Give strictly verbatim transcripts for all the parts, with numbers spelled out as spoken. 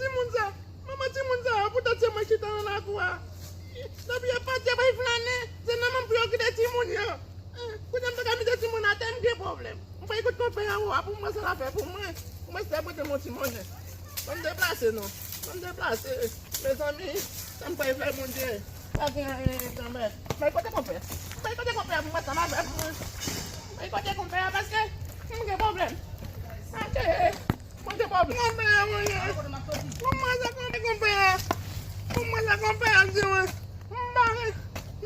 Timoun sa, manman timoun sa yo, poutan se mwen ki chita nan lakou a. Depi yo pati, yo bay flannen, se nan menm pou yo kite timoun yo. Eh, kounye a m pa ka mete timoun atè, m gen pwoblèm. M fè kout konpè an ou a pou mwen, sa l ap fè pou mwen. Pou mwen, se pote mon timoun. Ban m deplase, non. Ban m deplase. Mezanmi, sa m pral fè, Bondye. Pa gen anyen, kanmenm. Bay kote konpè. Bay kote konpè a pou mwen, sa m ap fè pou mwen. Bay kote konpè a, paske m gen pwoblèm. Ake, mwen gen pwoblèm. Konpè a, mwen ye. Pou mwen, sa konpè, konpè a. Pou mwen, sa konpè a, di mwen. M pa,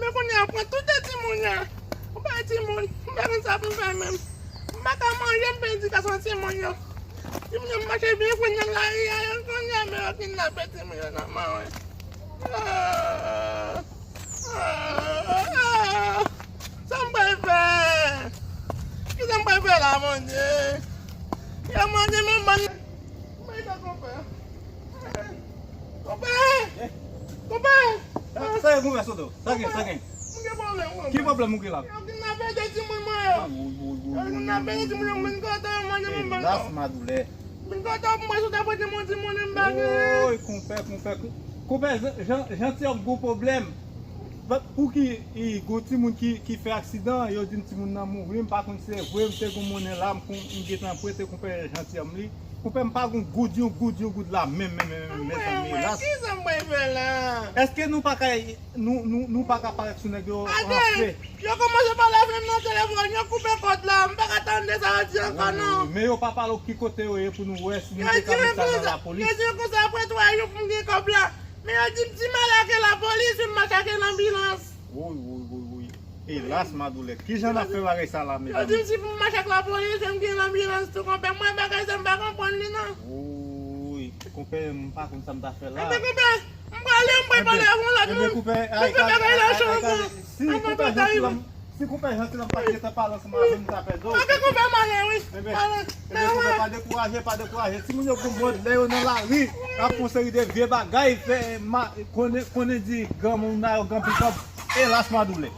men kounye a, pran tout timoun yo. Ou pa timoun. M pa konn sa pou m fè menm. M pa ka manje, m pèdi edikasyon timoun yo. Timoun yo, m mache byen fre nan lari a, yo konnen, men yo kidnape timoun yo nan men mwen. Ah, ah, ah. Sa m pral fè? Kisa m pral fè la, Bondye? Yo mande m ban. Mwen ta konpè. Konpè! Konpè! Sa, sa gen konpè, Sodo? Sa gen, sa gen? M gen pwoblèm, konpè. Ki pwoblèm ou gen la? Yo kidnape de timoun mwen yo. Yo kidnape de timoun yo, m vin kote w, mande m ban. Elas, madoulè. M vin kote w pou mwen, si w ta pote m yon timoun, m pa gen. Woy, konpè, konpè, kon-, konpè, Jan-, Jan-, Jantiyòm gon pwoblèm. Ba, pou ki, i, gon timoun ki, ki fè aksidan, yo di m timoun nan mouri, m pa konn si se vre, m te gon monnen la, m kon, m gentan prete konpè Jantiyòm li. Konpè, m pa gon goud, yon goud, yon goud la, menm, menm, menm, menm, mezanmi, elas. Kisa m pral fè la? Èske nou pa ka, nou, nou, nou pa ka parèt sou nèg yo ranfle? Yo kòmanse pale avè m nan telefòn, yo koupe kòd la, m pa ka tande sa yo di ankò non. Men yo pa pale w ki kote yo ye pou nou wè si nou te ka met sa nan lapolis. Yo di m konsa, apre twa jou pou m gen kòb la. Men yo di m si m ale ak lapolis, wi, m mache ak lanbilans. Woy, woy, woy, woy. Elas, madoulè. Kijan n ap fè bagay sa la, medam? Yo di m si pou m mache ak lapolis, wi, m gen lanbilans tou, konpè. Mwen, bagay sa, m pa konprann li, non. Woy, konpè, m pa konn sa m ta fè la. Enben, konpè, m prale, m prale pale avè yon lòt moun. Enben, konpè, ay, ay, ay, ay, si konpè Jantiyòm, si konpè Jantiyòm pa t gentan pale ansanm avè m, m ta pèdi w. Enben, enben, konpè, pa dekouraje, pa dekouraje. Timoun yo gon mòd lè yo nan lari, y ap fè yon seri de vye bagay, fè ma-, konnen, konnen di granmoun nan yo gran pikòb. Elas, madoulè.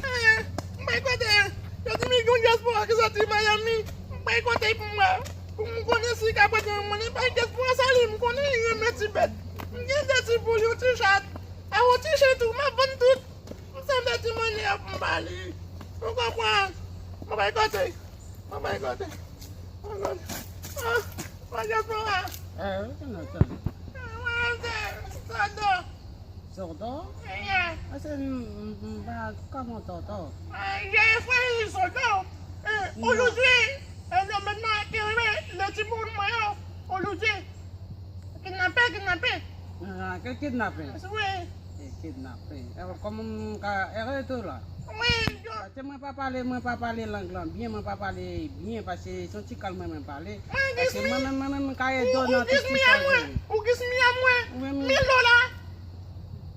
Eh, m bay kote. Yo di m gen yon dyaspora ki soti Miami. M bay kote pou mwen. Pou m konnen si ka pote yon moun. M bay dyaspora sa li, m konnen li renmen ti bèt. M gen de ti poul, yon ti chat. A yon ti chen tou, m ap vann tout. M sanble ti mannè pou m ba li. Ou konprann? M bay kote. M bay kote. M bay kote. Ah, mwen dyaspora. Eh, ou konn antann. Eh, mwen se Sodo. Sodo? Yeah. Ase m, m, m pa kòman Toto. Ah, yeah, frè Sodo. Eh, aujourd'hui, eh, le maintenant, ki rele le timoun mwen yo, aujourd'hui. Kidnape, kidnape. Ah, ke kidnape? Wi. E kidnape. E kòman m ka ere tou la? Wi, yo. Paske mwen pa pale, mwen pa pale lang lan byen, mwen pa pale byen, paske se yon ti kal mwen menm pale. Paske mwen menm, mwen menm, m ka ede w nan tout ti sa. Ou gis mi a mwen, ou gis mi a mwen. Mil dola.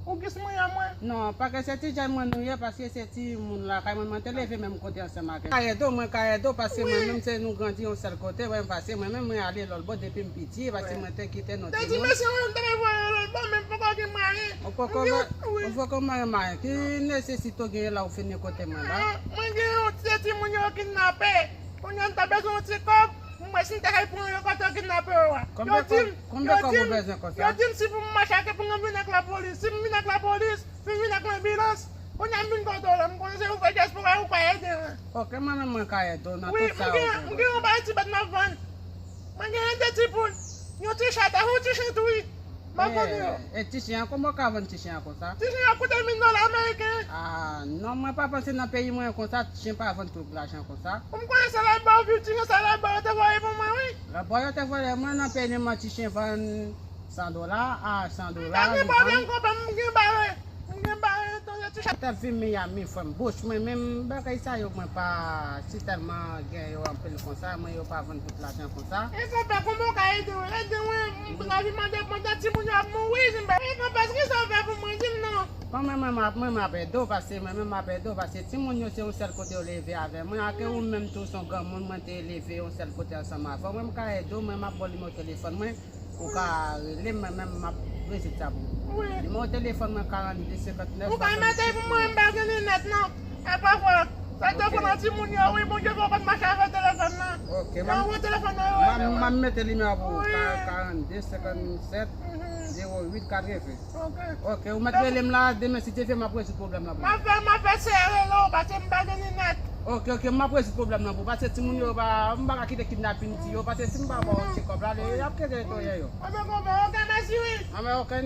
Ou gis mi a mwen. Non, paske se ti jèn mwen nou ye, paske se ti moun lakay mwen, mwen te leve menm kote ansanm ak. Ka ede w, mwen ka ede w, paske mwen menm se nou grandi yon sèl kote, mwen pase, mwen menm mwen ale lòt bò depi m piti, paske mwen te kite nou timoun. Te di mesye mwen te voye lòt bò, men poko gen mwayen. Ou poko mwayen, ki nesesite w genyen la ou fini kote mwen la? Mwen gen yon ti timoun yo kidnape. Kounye a m ta bezwen yon ti kòb, mwen si m ta kay pran yo kote yo kidnape yo a. Yo di m, yo di m, yo di m si pou m mache ak, pou m vin ak lapolis. Si m vin ak lapolis, si m vin ak lanbilans, kounye a m vin kote w la, m konnen se ou frè dyaspora, ou ka ede mwen. Ok, mwen menm mwen ka ede w nan tout sa ou gen. Wi, m gen yon bagay ti bèt m ap vann. Mwen gen de ti poul, yon ti chat, ak yon ti chen tou wi. M ap vann yo. E, e ti chen an, kòman w ka vann ti chen an konsa? Ti chen an koute mil dola ameriken. Ah, non, mwen pa panse nan peyi mwen konsa, ti chen pa vann pou lajan konsa. Ou m konnen se lòtbò, ti chen sa lòtbò yo te voye pou mwen, wi. Lòtbò yo te voye mwen nan peyi mwen, ti chen vann san dola, a san dola. M pa gen pwoblèm, konpè, m gen bare. M gen bare, tande ti chat. Tèl fi Miami, frè m, bouch mwen menm, bagay sa yo, mwen pa si tèlman gen yo anpil konsa, mwen yo pa vann pou lajan konsa. E konpè, kòman w ka ede mwen? Ede mwen, lavi m an depandan, timoun yo ap mouri, si m pa. E konpè, kisa w fè pou mwen, di m non. Bon, mwen, mwen, mwen, mwen, m ap ede w, paske mwen menm m ap ede w, paske timoun yo se yon sèl kote yo leve avè mwen, ake ou menm tou se yon granmoun, mwen te leve yon sèl kote ansanm avè w, mwen, m ka ede w, mwen, m ap ba w nimewo telefòn mwen. Ou ka rele m, mwen menm m ap rezoud sa pou ou. Wi. Nimewo telefòn mwen, karannde senkantnèf. Ou ka mete pou mwen, m pa gen linèt non. E pafwa, sa te pran nan timoun yo, wi, Bondye fè w konn mache avèk telefòn nan. Ok. Ke m ap voye telefòn nan yo. M ap mete nimewo pou ou, karannde senkannsèt zewo uit katreven. Ok, ou mèt rele m la, demen si Dye vle m ap rezoud pwoblèm la pou ou. M ap fè, m ap eseye rele w, paske m pa gen linèt. Ok, ok, m ap rezoud pwoblèm nan pou ou, paske timoun yo pa, m pa ka kite kidnapin ti yo, paske si m pa ba w ti kòb la, y ap kenbe toye yo. Anben konpè, ok, mèsi wi. Anben ok,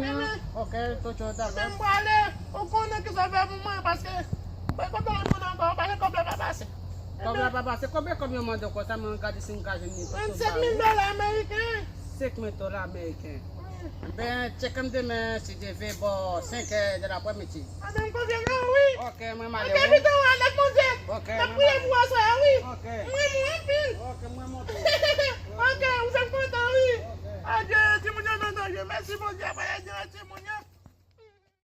ok, Toto, dakò. Anben m prale, ou konnen kisa w fè pou mwen, paske mwen kontan moun ankò, paske kòb la pa pase. Kòb la pa pase. Konbyen kòb yo mande w konsa, mwen gade si m ka jwenn li. Vennsenk mil dola ameriken. Senk mil dola ameriken. Wi. Ben, tcheke m demen, si Dye vle, bò senk è de lapremidi. Anben m konfye nan ou wi. Ok, mwen m ale wi. Ok, pito w avèk Bondye. Ok, mwen m ale. N ap priye pou ou aswè a wi. Ok. M renmen w anpil. Ok, mwen monte. Ok, ou fè m kontan wi. Ok. Adye, timoun yo nan danje. Mèsi Bondye, pa adye timoun yo.